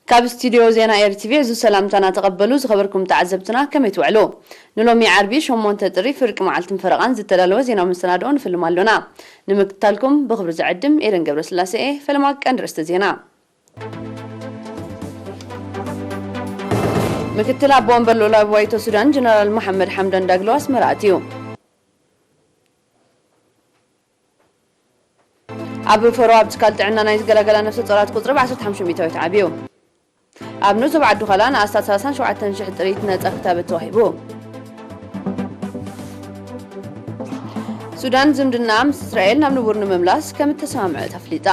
ካብ ስቱዲዮ ዜና ኤርቲቪ ዕዙዝ ሰላምታና ተቐበሉ። ዝኸበርኩም ተዓዘብትና፣ ከመይ ትውዕሉ? ንሎሚ ዓርቢ ሸሞንተ ጥሪ ፍርቂ መዓልትን ፈረቓን ዝተዳለወ ዜናዊ መሰናድኦ ንፍልም ኣሎና። ንምክትታልኩም ብኽብሪ ዝዕድም ኤደን ገብረስላሴ እየ። ፈለማ ቀንዲ ርእስቲ ዜና። ምክትል ኣቦ ወንበር ልኡላዊ ባይቶ ሱዳን ጀነራል መሓመድ ሓምዳን ዳግሎ ኣስመራ ኣትዩ። ኣብ ፈሮ ኣብ ትካል ጥዕና ናይ ዝገላገላ ነፍሰ ጾራት ቁጽሪ ብ ዓሰርተ ሓሙሽተ ሚእታዊት ዓብዩ። ኣብ ንኡስ ዞባ ዓዲ ዃላ ንኣስታት ሰላሳን ሸውዓተን ሽሕ ጥሪት ነጻ ክታበት ተዋሂቡ። ሱዳን ዝምድና ምስ እስራኤል ናብ ንቡር ንምምላስ ከም እተሰማምዐት ኣፍሊጣ።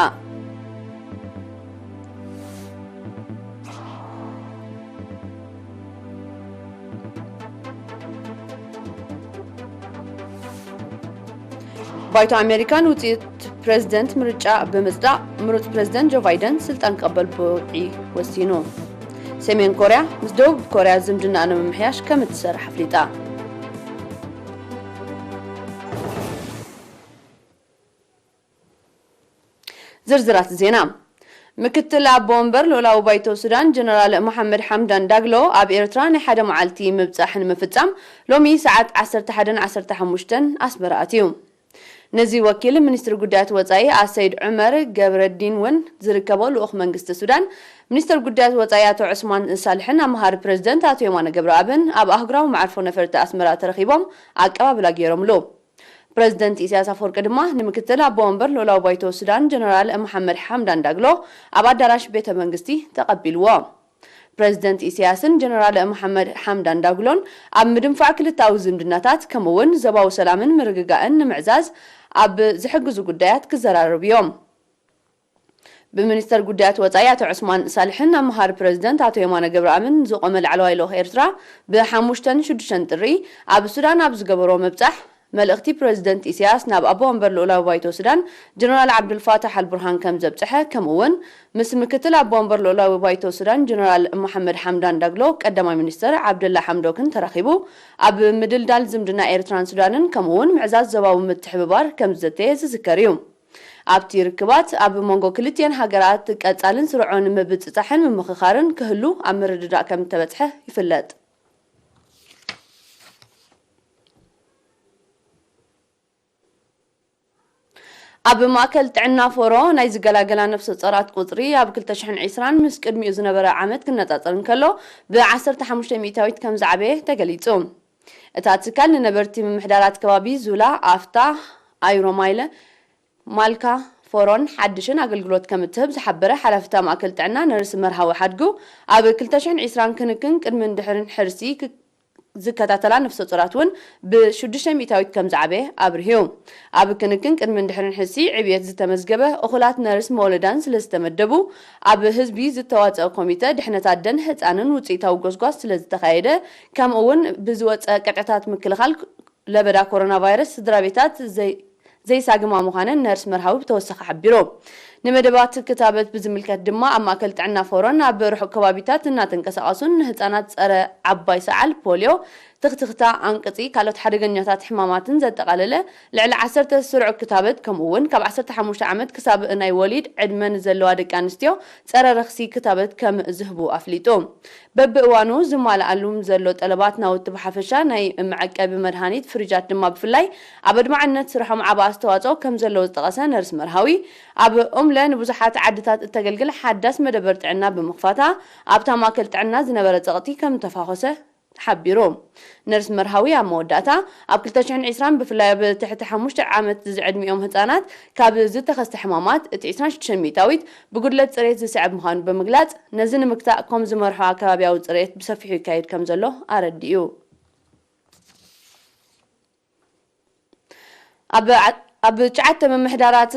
ባይቶ ኣሜሪካ ንውፅኢት ፕሬዝደንት ምርጫ ብምፅዳቕ፣ ምሩፅ ፕሬዝደንት ጆ ባይደን ስልጣን ክቐበል ብወግዒ ወሲኑ። ሰሜን ኮርያ ምስ ደቡብ ኮርያ ዝምድና ንምምሕያሽ ከም እትሰርሕ ኣፍሊጣ። ዝርዝራት ዜና። ምክትል ኣቦ ወንበር ልኡላዊ ባይቶ ሱዳን ጀነራል መሓመድ ሓምዳን ዳግሎ ኣብ ኤርትራ ናይ ሓደ መዓልቲ ምብጻሕ ንምፍጻም ሎሚ ሰዓት ዓሰርተ ሓደን ዓሰርተ ሓሙሽተን ኣስመራ ኣትዩ። ነዚ ወኪል ሚኒስትሪ ጉዳያት ወጻኢ ኣሰይድ ዑመር ገብረዲን እውን ዝርከቦ ልኡኽ መንግስቲ ሱዳን፣ ሚኒስትር ጉዳያት ወጻኢ ኣቶ ዑስማን ሳልሕን ኣመሃሪ ፕሬዝደንት ኣቶ የማነ ገብረኣብን ኣብ ኣህጉራዊ መዓርፎ ነፈርቲ ኣስመራ ተረኺቦም ኣቀባብላ ገይሮምሉ። ፕሬዝደንት ኢሳያስ ኣፈወርቂ ድማ ንምክትል ኣቦ ወንበር ልኡላዊ ባይቶ ሱዳን ጀነራል መሓመድ ሓምዳን ዳግሎ ኣብ ኣዳራሽ ቤተ መንግስቲ ተቐቢልዎ። ፕሬዝደንት ኢሳያስን ጀነራል መሓመድ ሓምዳን ዳግሎን ኣብ ምድንፋዕ ክልታዊ ዝምድናታት ከምኡ እውን ዞባዊ ሰላምን ምርግጋእን ንምዕዛዝ ኣብ ዝሕግዙ ጉዳያት ክዘራረቡ እዮም። ብሚኒስተር ጉዳያት ወጻኢ ኣቶ ዑስማን ሳልሕን ኣመሃሪ ፕሬዝደንት ኣቶ የማነ ገብረኣብን ዝቖመ ላዕለዋይ ልኡኽ ኤርትራ ብሓሙሽተን ሽዱሽተን ጥሪ ኣብ ሱዳን ኣብ ዝገበሮ ምብጻሕ፣ መልእኽቲ ፕሬዝደንት ኢሳያስ ናብ ኣቦ ወንበር ልኡላዊ ባይቶ ሱዳን ጀነራል ዓብዱልፋታሕ ኣልቡርሃን ከም ዘብጽሐ፣ ከምኡ እውን ምስ ምክትል ኣቦ ወንበር ልኡላዊ ባይቶ ሱዳን ጀነራል መሓመድ ሓምዳን ዳግሎ ቀዳማይ ሚኒስተር ዓብደላ ሓምዶክን ተራኺቡ ኣብ ምድልዳል ዝምድና ኤርትራን ሱዳንን ከምኡ እውን ምዕዛዝ ዞባዊ ምትሕብባር ከም ዝዘተየ ዝዝከር እዩ። ኣብቲ ርክባት ኣብ መንጎ ክልቲኤን ሃገራት ቀጻልን ስሩዕን ምብጽጻሕን ምምኽኻርን ክህሉ ኣብ ምርድዳእ ከም እተበጽሐ ይፍለጥ። ኣብ ማእከል ጥዕና ፎሮ ናይ ዝገላገላ ነፍሰ ጾራት ቁጽሪ ኣብ ክልተ ሽሕን ዕስራን ምስ ቅድሚኡ ዝነበረ ዓመት ክነጻጸር እንከሎ ብ ዓሰርተ ሓሙሽተ ሚእታዊት ከም ዝዓበየ ተገሊጹ። እታ ትካል ንነበርቲ ምምሕዳራት ከባቢ ዙላ፣ ኣፍታ፣ ኣይሮማይለ፣ ማልካ፣ ፎሮን ሓድሽን ኣገልግሎት ከም እትህብ ዝሓበረ ሓላፊ እታ ማእከል ጥዕና ነርስ መርሃዊ ሓድጉ፣ ኣብ ክልተ ሽሕን ዕስራን ክንክን ቅድምን ድሕርን ሕርሲ ክ-፣ ዝከታተላ ነፍሰ ጾራት እውን ብሽዱሽተ ሚእታዊት ከም ዝዓበየ ኣብሪሁ። ኣብ ክንክን ቅድምን ድሕርን ሕርሲ ዕብየት ዝተመዝገበ እኹላት ነርስ መወለዳን ስለ ዝተመደቡ፣ ኣብ ህዝቢ ዝተዋጸአ ኮሚተ ድሕነት ኣደን ህጻንን ውጽኢታዊ ጎስጓስ ስለ ዝተኻየደ፣ ከምኡ እውን ብዝወጸ ቅጥዕታት ምክልኻል ለበዳ ኮሮና ቫይረስ ስድራ ቤታት ዘይ-፣ ዘይሳግማ ምዃነን ነርስ መርሃዊ ብተወሳኺ ሓቢሩ። ንመደባት ክታበት ብዝምልከት ድማ ኣብ ማእከል ጥዕና ፎሮን ኣብ ርሑቕ ከባቢታት እናተንቀሳቐሱን ንህጻናት ጸረ ዓባይ ሰዓል፣ ፖልዮ፣ ትኽትኽታ፣ ኣንቅጺ፣ ካልኦት ሓደገኛታት ሕማማትን ዘጠቓለለ ልዕሊ ዓሰርተ ስሩዕ ክታበት፣ ከምኡ እውን ካብ ዓሰርተ ሓሙሽተ ዓመት ክሳብ ናይ ወሊድ ዕድመ ንዘለዋ ደቂ ኣንስትዮ ጸረ ረኽሲ ክታበት ከም ዝህቡ ኣፍሊጡ። በብእዋኑ ዝማልኣሉም ዘሎ ጠለባት ናውቲ ብሓፈሻ ናይ መዐቀቢ መድሃኒት ፍሪጃት ድማ ብፍላይ ኣብ ኣድማዕነት ስርሖም ዓቢ ኣስተዋጽኦ ከም ዘለዎ ዝጠቐሰ ነርስ መርሃዊ፣ ኣብ ኡምለ ንብዙሓት ዓድታት እተገልግል ሓዳስ መደበር ጥዕና ብምኽፋታ ኣብታ ማእከል ጥዕና ዝነበረ ጸቕጢ ከም ተፋኾሰ ሓቢሩ። ነርስ መርሃዊ ኣብ መወዳእታ፣ ኣብ ክልተ ሽሕን ዕስራን ብፍላይ ኣብ ትሕቲ ሓሙሽተ ዓመት ዝዕድሚኦም ህጻናት ካብ ዝተኸስተ ሕማማት እቲ ዕስራን ሽዱሽተ ሚእታዊት ብጉድለት ጽሬት ዝስዕብ ምዃኑ ብምግላጽ፣ ነዚ ንምግታእ ከም ዝመርሖ ኣከባቢያዊ ጽሬት ብሰፊሑ ይካየድ ከም ዘሎ ኣረዲኡ። ኣብ ዓ-፣ ኣብ ትሽዓተ ምምሕዳራት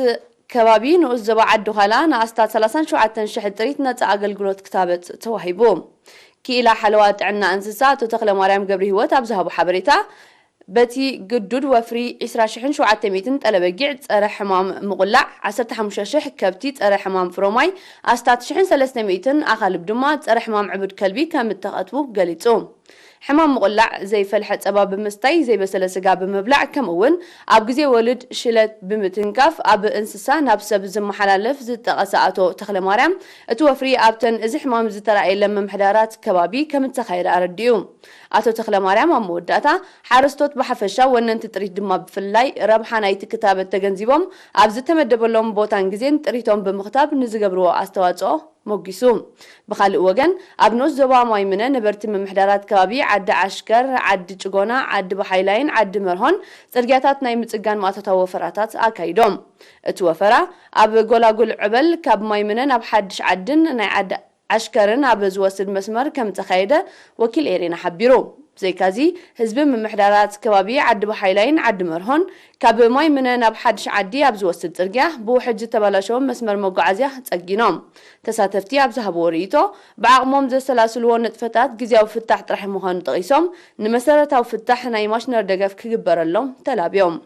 ከባቢ ንኡስ ዞባ ዓዲ ዃላ ንኣስታት ሰላሳን ሸውዓተን ሽሕ ጥሪት ነጻ ኣገልግሎት ክታበት ተዋሂቡ። ክኢላ ሓለዋ ጥዕና እንስሳ ኣቶ ተኽለማርያም ገብረሂወት ኣብ ዝሃቦ ሓበሬታ፣ በቲ ግዱድ ወፍሪ ዕስራ ሽሕን ሸውዓተ ሚእትን ጠለበጊዕ ጸረ ሕማም ምቑላዕ፣ ዓሰርተ ሓሙሽተ ሽሕ ከብቲ ጸረ ሕማም ፍሮማይ፣ ኣስታት ሽሕን ሰለስተ ሚእትን ኣኻልብ ድማ ጸረ ሕማም ዕቡድ ከልቢ ከም እተኸትቡ ገሊጹ። ሕማም ምቑላዕ፣ ዘይፈልሐ ጸባ ብምስታይ፣ ዘይበሰለ ስጋ ብምብላዕ፣ ከምኡ እውን ኣብ ግዜ ወልድ ሽለት ብምትንካፍ ኣብ እንስሳ ናብ ሰብ ዝመሓላለፍ ዝጠቐሰ ኣቶ ተኽለማርያም፣ እቲ ወፍሪ ኣብተን እዚ ሕማም ዝተራእየለን ምምሕዳራት ከባቢ ከም እተኻየደ ኣረዲኡ። ኣቶ ተኽለማርያም ኣብ መወዳእታ፣ ሓረስቶት ብሓፈሻ፣ ወነንቲ ጥሪት ድማ ብፍላይ ረብሓ ናይቲ ክታበት ተገንዚቦም ኣብ ዝተመደበሎም ቦታን ግዜን ጥሪቶም ብምኽታብ ንዝገብርዎ ኣስተዋጽኦ ሞጊሱ። ብኻልእ ወገን፣ ኣብ ንኡስ ዞባ ማይምነ ነበርቲ ምምሕዳራት ከባቢ ዓዲ ዓሽከር፣ ዓዲ ጭጎና፣ ዓዲ ባሓይላይን ዓዲ መርሆን ጽርግያታት ናይ ምጽጋን ማእቶታዊ ወፈራታት ኣካይዶም። እቲ ወፈራ ኣብ ጎላጉል ዕበል ካብ ማይምነ ናብ ሓድሽ ዓድን ናይ ዓዲ ዓሽከርን ኣብ ዝወስድ መስመር ከም ተኻየደ ወኪል ኤሬና ሓቢሩ። ብዘይካዚ፣ ህዝቢ ምምሕዳራት ከባቢ ዓዲ ባሓይላይን ዓዲ መርሆን ካብ ማይምነ ናብ ሓድሽ ዓዲ ኣብ ዝወስድ ጽርግያ ብውሕጅ ዝተበላሸወ መስመር መጓዓዝያ ጸጊኖም። ተሳተፍቲ ኣብ ዝሃብዎ ርእይቶ፣ ብዓቕሞም ዘሰላስልዎ ንጥፈታት ግዜያዊ ፍታሕ ጥራሕ ምዃኑ ጠቒሶም፣ ንመሰረታዊ ፍታሕ ናይ ማሽነር ደገፍ ክግበረሎም ተላብዮም።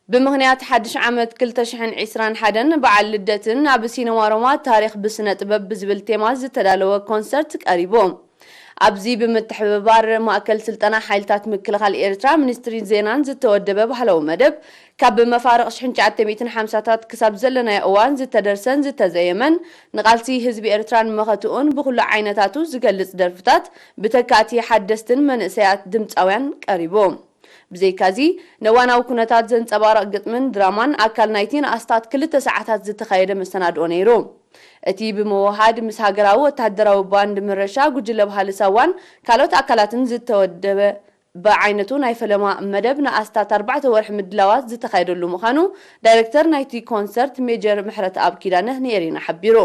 ብምኽንያት ሓድሽ ዓመት ክልተ ሽሕን ዕስራን ሓደን በዓል ልደትን ኣብ ሲነማ ሮማ ታሪኽ ብስነ ጥበብ ብዝብል ቴማ ዝተዳለወ ኮንሰርት ቀሪቡ። ኣብዚ ብምትሕብባር ማእከል ስልጠና ሓይልታት ምክልኻል ኤርትራ ሚኒስትሪ ዜናን ዝተወደበ ባህላዊ መደብ፣ ካብ መፋርቕ ሽሕን ትሽዓተ ሚእትን ሓምሳታት ክሳብ ዘለናዮ እዋን ዝተደርሰን ዝተዘየመን፣ ንቓልሲ ህዝቢ ኤርትራን መኸትኡን ብኹሉ ዓይነታቱ ዝገልጽ ደርፍታት ብተካእቲ ሓደስትን መንእሰያት ድምጻውያን ቀሪቡ። ብዘይካዚ፣ ነዋናዊ ኩነታት ዘንጸባርቕ ግጥምን ድራማን ኣካል ናይቲ ንኣስታት ክልተ ሰዓታት ዝተኻየደ መሰናድኦ ነይሩ። እቲ ብምውሃድ ምስ ሃገራዊ ወተሃደራዊ ባንድ ምረሻ፣ ጉጅለ ባህሊ ሳዋን ካልኦት ኣካላትን ዝተወደበ ብዓይነቱ ናይ ፈለማ መደብ ንኣስታት ኣርባዕተ ወርሒ ምድላዋት ዝተኻየደሉ ምዃኑ ዳይሬክተር ናይቲ ኮንሰርት ሜጀር ምሕረተኣብ ኪዳነ ንኤሪና ሓቢሩ።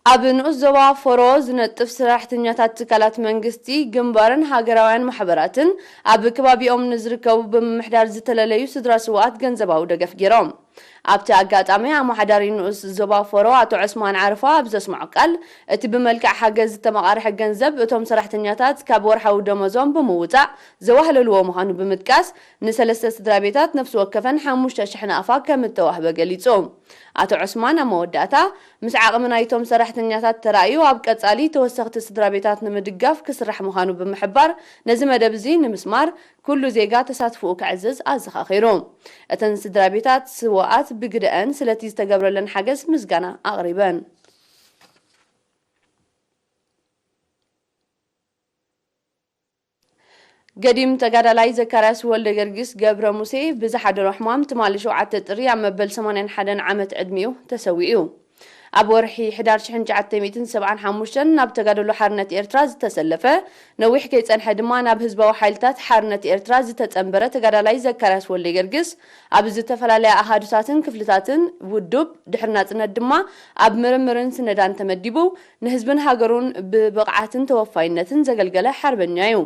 ኣብ ንኡስ ዞባ ፎሮ ዝነጥፍ ሰራሕተኛታት ትካላት መንግስቲ፣ ግንባርን ሃገራውያን ማሕበራትን ኣብ ከባቢኦም ንዝርከቡ ብምምሕዳር ዝተለለዩ ስድራ ስውኣት ገንዘባዊ ደገፍ ገይሮም። ኣብቲ ኣጋጣሚ ኣመሓዳሪ ንኡስ ዞባ ፎሮ ኣቶ ዑስማን ዓረፋ ኣብ ዘስምዖ ቃል፣ እቲ ብመልክዕ ሓገዝ ዝተመቓርሐ ገንዘብ እቶም ሰራሕተኛታት ካብ ወርሓዊ ደመዞም ብምውጻእ ዘዋህለልዎ ምዃኑ ብምጥቃስ፣ ንሰለስተ ስድራ ቤታት ነፍሲ ወከፈን ሓሙሽተ ሽሕ ናቕፋ ከም እተዋህበ ገሊጹ። ኣቶ ዑስማን ኣብ መወዳእታ፣ ምስ ዓቕሚ ናይቶም ሰራሕተኛታት ተራእዩ ኣብ ቀጻሊ ተወሰኽቲ ስድራ ቤታት ንምድጋፍ ክስራሕ ምዃኑ ብምሕባር፣ ነዚ መደብ እዚ ንምስማር ኩሉ ዜጋ ተሳትፎኡ ከዕዝዝ ኣዘኻኺሩ። እተን ስድራ ቤታት ስውኣት ብግደአን ስለቲ ዝተገብረለን ሓገዝ ምስጋና ኣቕሪበን። ገዲም ተጋዳላይ ዘካርያስ ወልደገርጊስ ገብረ ሙሴ ብዝሓደሮ ሕማም ትማሊ ሸውዓተ ጥሪ ኣብ መበል ሰማንያን ሓደን ዓመት ዕድሚኡ ተሰዊኡ። ኣብ ወርሒ ሕዳር ሽሕን ትሽዓተ ሚእትን ሰብዓን ሓሙሽተን ናብ ተጋድሎ ሓርነት ኤርትራ ዝተሰለፈ፣ ነዊሕ ከይጸንሐ ድማ ናብ ህዝባዊ ሓይልታት ሓርነት ኤርትራ ዝተጸንበረ ተጋዳላይ ዘካርያስ ወልደገርጊስ፣ ኣብ ዝተፈላለያ ኣሃዱታትን ክፍልታትን ውዱብ፣ ድሕሪ ናጽነት ድማ ኣብ ምርምርን ስነዳን ተመዲቡ፣ ንህዝብን ሃገሩን ብብቕዓትን ተወፋይነትን ዘገልገለ ሓርበኛ እዩ።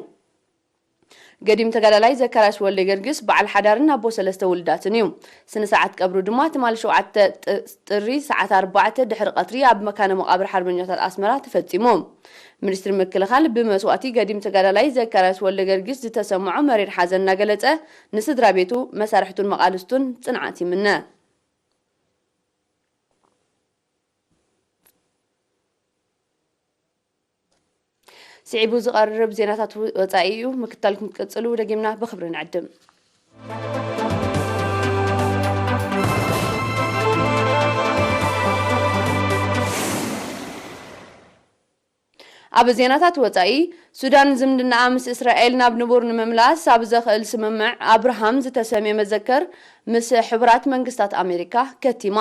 ገዲም ተጋዳላይ ዘካርያስ ወልደገርጊስ በዓል ሓዳርን ኣቦ ሰለስተ ውሉዳትን እዩ። ስነ ስርዓት ቀብሩ ድማ ትማሊ ሸውዓተ ጥ-፣ ጥሪ ሰዓት ኣርባዕተ ድሕሪ ቀትሪ ኣብ መካነ መቓብር ሓርበኛታት ኣስመራ ተፈጺሙ። ሚኒስትሪ ምክልኻል ብመስዋእቲ ገዲም ተጋዳላይ ዘካርያስ ወልደገርጊስ ዝተሰምዖ መሪር ሓዘን እናገለጸ፣ ንስድራ ቤቱ፣ መሳርሕቱን መቓልስቱን ጽንዓት ይምነ። ስዒቡ ዝቐርብ ዜናታት ወ-፣ ወጻኢ እዩ። ምክትታልኩም ክትቅጽሉ ደጊምና ብኽብሪ ንዕድም። ኣብ ዜናታት ወጻኢ፣ ሱዳን ዝምድናኣ ምስ እስራኤል ናብ ንቡር ንምምላስ ኣብ ዘኽእል ስምምዕ ኣብርሃም ዝተሰምየ መዘከር ምስ ሕቡራት መንግስታት ኣሜሪካ ከቲማ።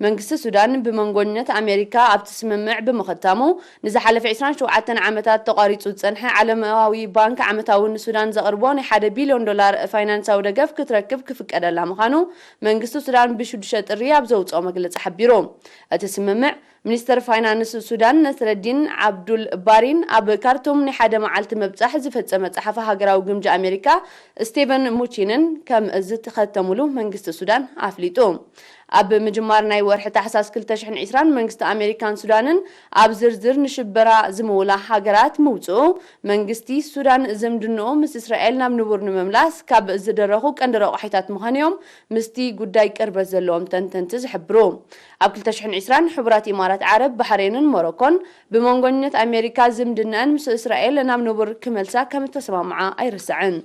መንግስቲ ሱዳን ብመንጎኝነት ኣሜሪካ ኣብቲ ስምምዕ ብምኽታሙ፣ ንዝሓለፈ ዕስራን ሸውዓተን ዓመታት ተቋሪጹ ዝጸንሐ ዓለማዊ ባንክ ዓመታዊ ንሱዳን ዘቕርቦ ናይ ሓደ ቢልዮን ዶላር ፋይናንሳዊ ደገፍ ክትረክብ ክፍቀደላ ምዃኑ መንግስቲ ሱዳን ብሽዱሽተ ጥሪ ኣብ ዘውጽኦ መግለጺ ሓቢሩ። እቲ ስምምዕ፣ ሚኒስተር ፋይናንስ ሱዳን ነስረዲን ዓብዱል ባሪን ኣብ ካርቱም ናይ ሓደ መዓልቲ ምብጻሕ ዝፈጸመ ጸሓፊ ሃገራዊ ግምጃ ኣሜሪካ ስቴቨን ሙቺንን ከም ዝተኸተሙሉ መንግስቲ ሱዳን ኣፍሊጡ። ኣብ ምጅማር ናይ ወርሒ ታሕሳስ ክልተ ሽሕን ዕስራን መንግስቲ ኣሜሪካን ሱዳንን ኣብ ዝርዝር ንሽበራ ዝምውላ ሃገራት ምውፅኡ፣ መንግስቲ ሱዳን ዝምድንኡ ምስ እስራኤል ናብ ንቡር ንምምላስ ካብ ዝደረኹ ቀንዲ ረቋሒታት ምዃኑ እዮም ምስቲ ጉዳይ ቅርበት ዘለዎም ተንተንቲ ዝሕብሩ። ኣብ ክልተ ሽሕን ዕስራን ሕቡራት ኢማራት ዓረብ፣ ባሕሬንን ሞሮኮን ብመንጎኝነት ኣሜሪካ ዝምድንአን ምስ እስራኤል ናብ ንቡር ክመልሳ ከም እተሰማምዓ ኣይርሳዕን።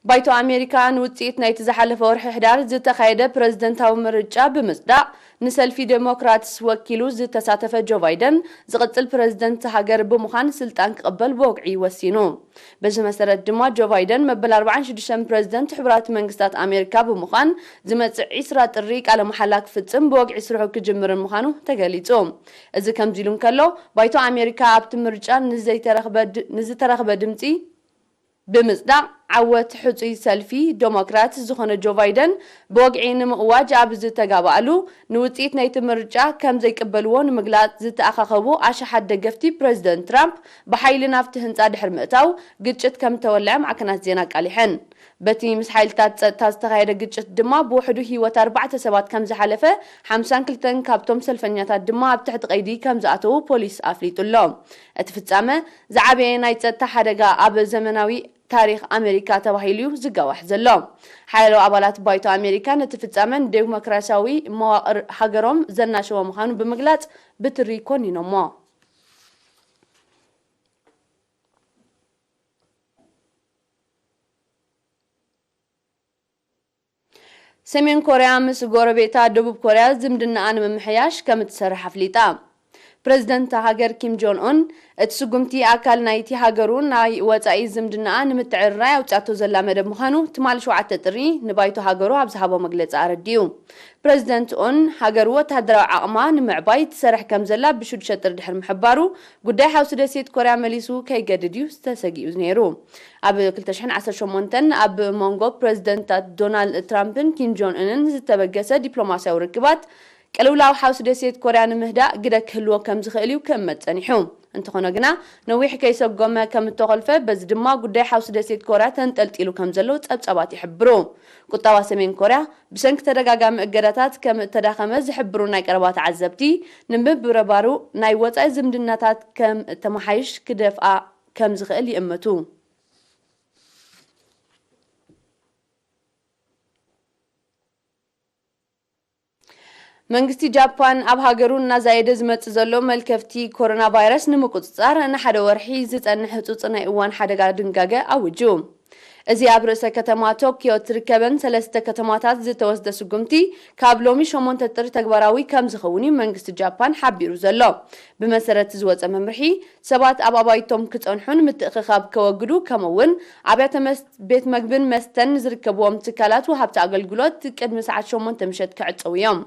ባይቶ ኣሜሪካ ንውፅኢት ናይቲ ዝሓለፈ ወርሒ ሕዳር ዝተኻየደ ፕረዚደንታዊ ምርጫ ብምጽዳቕ፣ ንሰልፊ ዴሞክራትስ ወኪሉ ዝተሳተፈ ጆ ባይደን ዝቕጽል ፕረዚደንት ሃገር ብምዃን ስልጣን ክቕበል ብወግዒ ወሲኑ። በዚ መሰረት ድማ ጆ ባይደን መበል ኣርባዓን ሽዱሽተን ፕረዚደንት ሕቡራት መንግስታት ኣሜሪካ ብምዃን ዝመጽእ ዕስራ ጥሪ ቃለ መሓላ ክፍጽም ብወግዒ ስርሑ ክጅምርን ምዃኑ ተገሊጹ። እዚ ከምዚ ኢሉ እንከሎ፣ ባይቶ ኣሜሪካ ኣብቲ ምርጫ ንዘይተረኽበ ድ-፣ ንዝተረኽበ ድምጺ ብምጽዳቕ ዓወት ሕጹይ ሰልፊ ዴሞክራት ዝኾነ ጆ ባይደን ብወግዒ ንምእዋጅ ኣብ ዝተጋባኣሉ፣ ንውጽኢት ናይቲ ምርጫ ከም ዘይቅበልዎ ንምግላጽ ዝተኣኻኸቡ ኣሽሓት ደገፍቲ ፕረዚደንት ትራምፕ ብሓይሊ ናብቲ ህንጻ ድሕሪ ምእታው ግጭት ከም እተወልዐ ማዕከናት ዜና ኣቃሊሐን። በቲ ምስ ሓይልታት ጸጥታ ዝተኻየደ ግጭት ድማ ብውሕዱ ህይወት ኣርባዕተ ሰባት ከም ዝሓለፈ፣ ሓምሳን ክልተን ካብቶም ሰልፈኛታት ድማ ኣብ ትሕቲ ቀይዲ ከም ዝኣተዉ ፖሊስ ኣፍሊጡ ኣሎ። እቲ ፍጻመ ዝዓበየ ናይ ጸጥታ ሓደጋ ኣብ ዘመናዊ ታሪኽ ኣሜሪካ ተባሂሉ እዩ ዝጋዋሕ ዘሎ። ሓያሎ ኣባላት ባይቶ ኣሜሪካ ነቲ ፍጻመ ንዴሞክራሲያዊ መዋቕር ሃገሮም ዘናሸወ ምዃኑ ብምግላጽ ብትሪ ኮኒኖሞ። ሰሜን ኮርያ ምስ ጎረቤታ ደቡብ ኮርያ ዝምድናኣ ንምምሕያሽ ከም እትሰርሕ ኣፍሊጣ። ፕረዚደንት ሃገር ኪም ጆን ኡን፣ እቲ ስጉምቲ ኣካል ናይቲ ሃገሩ ናይ ወጻኢ ዝምድናኣ ንምትዕርራይ ኣውጺኣቶ ዘላ መደብ ምዃኑ ትማሊ ሸውዓተ ጥሪ ንባይቶ ሃገሩ ኣብ ዝሃቦ መግለጺ ኣረዲኡ። ፕረዚደንት ኡን፣ ሃገሩ ወተሃደራዊ ዓቕማ ንምዕባይ ትሰርሕ ከም ዘላ ብሽዱሽተ ጥሪ ድሕሪ ምሕባሩ፣ ጉዳይ ሓውሲ ደሴት ኮርያ መሊሱ ከይገድድ እዩ ተሰጊኡ ነይሩ። ኣብ ክልተ ሽሕን ዓሰርተ ሸሞንተን ኣብ መንጎ ፕረዚደንታት ዶናልድ ትራምፕን ኪም ጆን ኡንን ዝተበገሰ ዲፕሎማስያዊ ርክባት፣ ቅልውላው ሓውሲ ደሴት ኮርያ ንምህዳእ ግደ ክህልዎ ከም ዝኽእል እዩ ክእመት ጸኒሑ። እንተኾነ ግና፣ ነዊሕ ከይሰጎመ ከም እተኾልፈ፣ በዚ ድማ ጉዳይ ሓውሲ ደሴት ኮርያ ተንጠልጢሉ ከም ዘሎ ጸብጻባት ይሕብሩ። ቁጠባ ሰሜን ኮርያ ብሰንኪ ተደጋጋሚ እገዳታት ከም እተዳኸመ ዝሕብሩ ናይ ቀረባ ተዓዘብቲ፣ ንምብርባሩ ናይ ወጻኢ ዝምድናታት ከም እተመሓይሽ ክደፍኣ ከም ዝኽእል ይእምቱ። መንግስቲ ጃፓን ኣብ ሃገሩ እናዛየደ ዝመጽእ ዘሎ መልከፍቲ ኮሮና ቫይረስ ንምቁጽጻር ንሓደ ወርሒ ዝጸንሕ ህጹጽ ናይ እዋን ሓደጋ ድንጋገ ኣውጁ። እዚ ኣብ ርእሰ ከተማ ቶኪዮ እትርከበን ሰለስተ ከተማታት ዝተወስደ ስጉምቲ ካብ ሎሚ ሸሞንተ ጥሪ ተግባራዊ ከም ዝኸውን እዩ መንግስቲ ጃፓን ሓቢሩ ዘሎ። ብመሰረት ዝወጸ መምርሒ፣ ሰባት ኣብ ኣባይቶም ክጸንሑን ምትእኽኻብ ከወግዱ፣ ከምኡ እውን ኣብያተ መስ-፣ ቤት መግብን መስተን ዝርከብዎም ትካላት ወሃብቲ ኣገልግሎት ቅድሚ ሰዓት ሸሞንተ ምሸት ክዕጸዉ እዮም።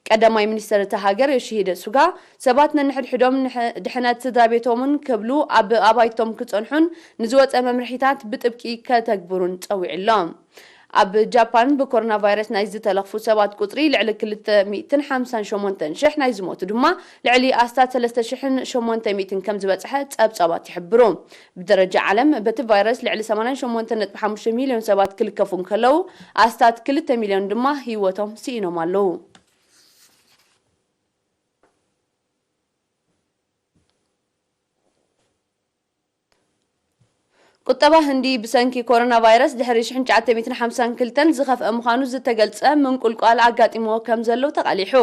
ቀዳማይ ሚኒስተር እታ ሃገር ዮሺሂደ ሱጋ፣ ሰባት ነንሕድሕዶም ንሕ-፣ ድሕነት ስድራ ቤቶምን ክብሉ ኣብ ኣባይቶም ክጸንሑን ንዝወጸ መምርሒታት ብጥብቂ ከተግብሩን ጸዊዑ ኣሎ። ኣብ ጃፓን ብኮሮና ቫይረስ ናይ ዝተለኽፉ ሰባት ቁጽሪ ልዕሊ ክልተ ሚእትን ሓምሳን ሸሞንተን ሽሕ፣ ናይ ዝሞቱ ድማ ልዕሊ ኣስታት ሰለስተ ሽሕን ሸሞንተ ሚእትን ከም ዝበጽሐ ጸብጻባት ይሕብሩ። ብደረጃ ዓለም በቲ ቫይረስ ልዕሊ ሰማንያን ሸሞንተን ነጥቢ ሓሙሽተ ሚልዮን ሰባት ክልከፉ እንከለዉ፣ ኣስታት ክልተ ሚልዮን ድማ ህይወቶም ስኢኖም ኣለዉ። ቁጠባ ህንዲ ብሰንኪ ኮሮና ቫይረስ ድሕሪ ሽሕን ትሽዓተ ሚእትን ሓምሳን ክልተን ዝኸፍአ ምዃኑ ዝተገልጸ ምንቁልቋል ኣጋጢምዎ ከም ዘሎ ተቓሊሑ።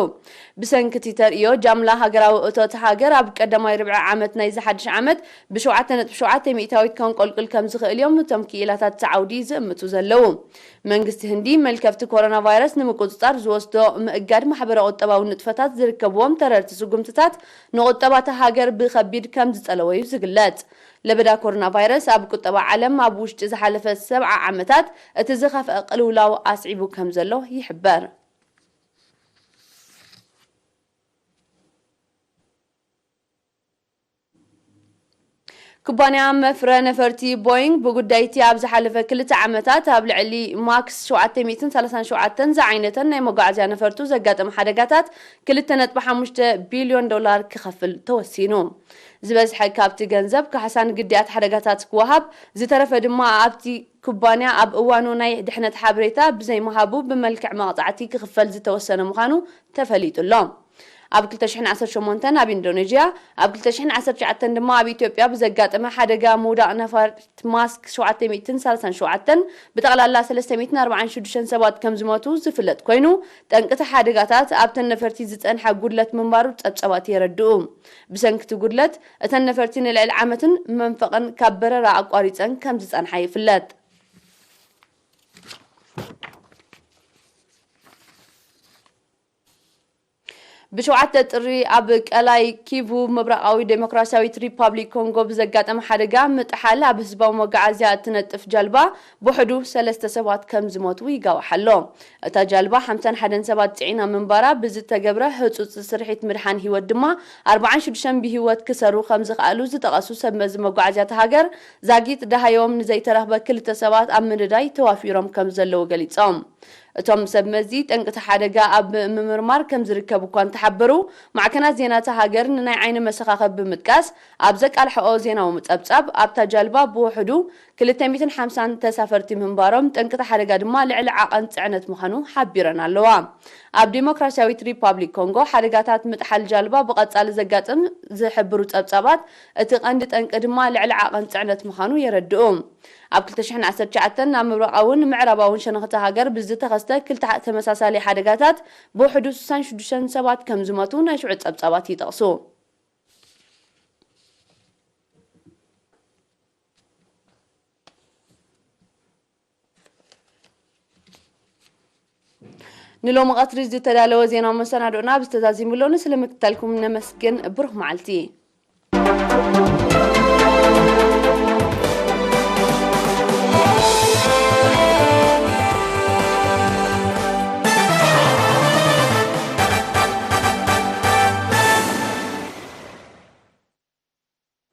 ብሰንኪ እቲ ተርእዮ፣ ጃምላ ሃገራዊ እቶት ሃገር ኣብ ቀዳማይ ርብዒ ዓመት ናይዚ ሓድሽ ዓመት ብሸውዓተ ነጥቢ ሸውዓተ ሚእታዊት ከንቆልቁል ከም ዝኽእል እዮም እቶም ክኢላታት እቲ ዓውዲ ዝእምቱ ዘለዉ። መንግስቲ ህንዲ መልከፍቲ ኮሮና ቫይረስ ንምቁጽጻር ዝወስዶ ምእጋድ ማሕበረ ቁጠባዊ ንጥፈታት ዝርከብዎም ተረርቲ ስጉምትታት ንቁጠባ እታ ሃገር ብኸቢድ ከም ዝጸለወ እዩ ዝግለጽ። ለበዳ ኮሮና ቫይረስ ኣብ ቁጠባ ዓለም ኣብ ውሽጢ ዝሓለፈ ሰብዓ ዓመታት እቲ ዝኸፍአ ቅልውላው ኣስዒቡ ከም ዘሎ ይሕበር። ኩባንያ መፍረ ነፈርቲ ቦይንግ ብጉዳይቲ ኣብ ዝሓለፈ ክልተ ዓመታት ኣብ ልዕሊ ማክስ ሸውዓተ ሚእትን ሰላሳን ሸውዓተን ዝዓይነተን ናይ መጓዓዝያ ነፈርቱ ዘጋጠመ ሓደጋታት ክልተ ነጥቢ ሓሙሽተ ቢልዮን ዶላር ክኸፍል ተወሲኑ። ዝበዝሐ ካብቲ ገንዘብ ካሕሳን ግዳያት ሓደጋታት ክወሃብ፣ ዝተረፈ ድማ ኣብቲ ኩባንያ ኣብ እዋኑ ናይ ድሕነት ሓበሬታ ብዘይምሃቡ ብመልክዕ መቕጻዕቲ ክኽፈል ዝተወሰነ ምዃኑ ተፈሊጡ ኣሎ። ኣብ ክልተ ሽሕን ዓሰርተ ሸሞንተን ኣብ ኢንዶኔዥያ፣ ኣብ ክልተ ሽሕን ዓሰርተ ትሽዓተን ድማ ኣብ ኢትዮጵያ ብዘጋጠመ ሓደጋ ምውዳቕ ነፋሪት ማክስ ሸውዓተ ሚእትን ሰላሳን ሸውዓተን ብጠቕላላ ሰለስተ ሚእትን ኣርባዓን ሽዱሽተን ሰባት ከም ዝሞቱ ዝፍለጥ ኮይኑ፣ ጠንቅቲ ሓደጋታት ኣብተን ነፈርቲ ዝጸንሐ ጉድለት ምንባሩ ጸብጸባት የረድኡ። ብሰንኪ እቲ ጉድለት፣ እተን ነፈርቲ ንልዕሊ ዓመትን መንፈቕን ካብ በረራ ኣቋሪጸን ከም ዝጸንሓ ይፍለጥ። ብሸውዓተ ጥሪ ኣብ ቀላይ ኪቩ ምብራቓዊ ዴሞክራሲያዊት ሪፓብሊክ ኮንጎ ብዘጋጠመ ሓደጋ ምጥሓል ኣብ ህዝባዊ መጓዓዝያ እትነጥፍ ጃልባ ብውሕዱ ሰለስተ ሰባት ከም ዝሞቱ ይጋዋሕ ኣሎ። እታ ጃልባ ሓምሳን ሓደን ሰባት ጽዒና ምንባራ ብዝተገብረ ህጹጽ ስርሒት ምድሓን ህይወት ድማ ኣርባዓን ሽዱሽተን ብህይወት ክሰሩ ከም ዝኸኣሉ ዝጠቐሱ ሰብ መዚ መጓዓዝያ እታ ሃገር ዛጊት ደሃዮም ንዘይተረኽበ ክልተ ሰባት ኣብ ምንዳይ ተዋፊሮም ከም ዘለዉ ገሊጾም። እቶም ሰብ መዚ ጠንቅቲ ሓደጋ ኣብ ምምርማር ከም ዝርከቡ እኳ እንተሓበሩ፣ ማዕከናት ዜና እታ ሃገር ንናይ ዓይኒ መሰኻኽር ብምጥቃስ ኣብ ዘቃልሐኦ ዜናዊ ጸብጻብ፣ ኣብታ ጃልባ ብውሕዱ ክልተ ሚእትን ሓምሳን ተሳፈርቲ ምንባሮም፣ ጠንቅቲ ሓደጋ ድማ ልዕሊ ዓቐን ጽዕነት ምዃኑ ሓቢረን ኣለዋ። ኣብ ዲሞክራሲያዊት ሪፓብሊክ ኮንጎ ሓደጋታት ምጥሓል ጃልባ ብቐጻሊ ዘጋጥም ዝሕብሩ ጸብጻባት፣ እቲ ቀንዲ ጠንቂ ድማ ልዕሊ ዓቐን ጽዕነት ምዃኑ የረድኡ። ኣብ ክልተ ሽሕን ዓሰርተ ትሽዓተን ናብ ምብራቓውን ምዕራባውን ሸነኽ እታ ሃገር ብዝተኸስተ ክልተ ተመሳሳሊ ሓደጋታት ብውሕዱ ስሳን ሽዱሽተን ሰባት ከም ዝሞቱ ናይ ሽዑ ጸብጻባት ይጠቕሱ። ንሎሚ ቀትሪ ዝተዳለወ ዜናዊ መሰናዶና ኣብዚ ተዛዚሙ ኣሎ። ንስለ ምክትታልኩም ነመስግን። ብሩኽ መዓልቲ።